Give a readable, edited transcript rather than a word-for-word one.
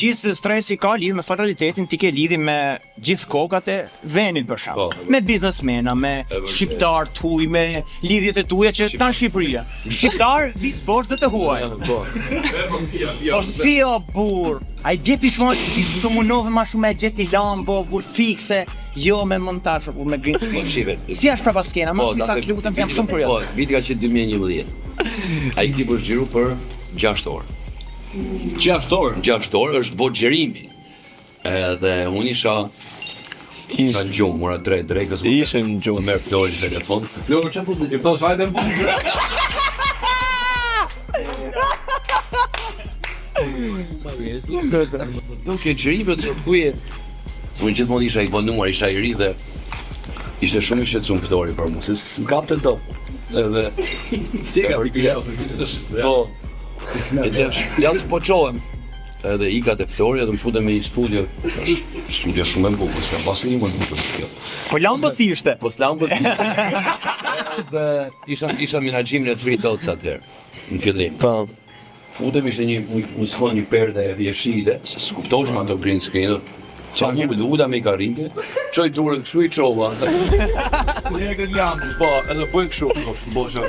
gjithë stresi ka lidhje me fatalitetin, ti ke lidhje me gjithë kokat e vendit për shembull. Po. Me biznesmena, me shqiptar të huaj, me lidhjet e tuaja që ta Shqipëria. Shqiptar, vis borxh dhe të huaj. Po. Po si o burr? Ai bje pishmon që ti s'u munove ma shumë me gjeti lambo, burr fikse, jo me montazh, por me green screen. Po, shive. Si është prapa skena? Më Po, po, ta pak lutem, se jam shumë kurioz. Po, viti ka qenë 2011. Ai klip është xhiru për 6 orë. 6 orë. 6 orë është bo xhirimi. Edhe unë isha isha në gjumë, ora 3 drekës. Ishe në gjumë. Më merr Flori në telefon. Flori çfarë po të thosh, hajde në punë. Nuk e xhirime të ku je. Se unë gjithmonë isha i vonuar, isha i ri dhe ishte shumë i shqetësuar Flori për mua, se s'm kapte dot. Edhe Si e ka si kjo? S'është. po e thash, ja po çohem. Edhe ika te Flori edhe më futem në një studio. Është studio shumë e bukur, s'ka pasur një më të bukur se kjo. Po lambo si ishte? Po s'lam po si. Edhe isha isha menaxhimin e Three Dots atëherë, në fillim. Po. Futem ishte një një një sfond një perde jeshile, se s'kuptosh me ato green screen. Qa mu ula me i karrige, çoj durën kështu i çova. Ne e këtë jam. Po, edhe bëj kështu, bosha.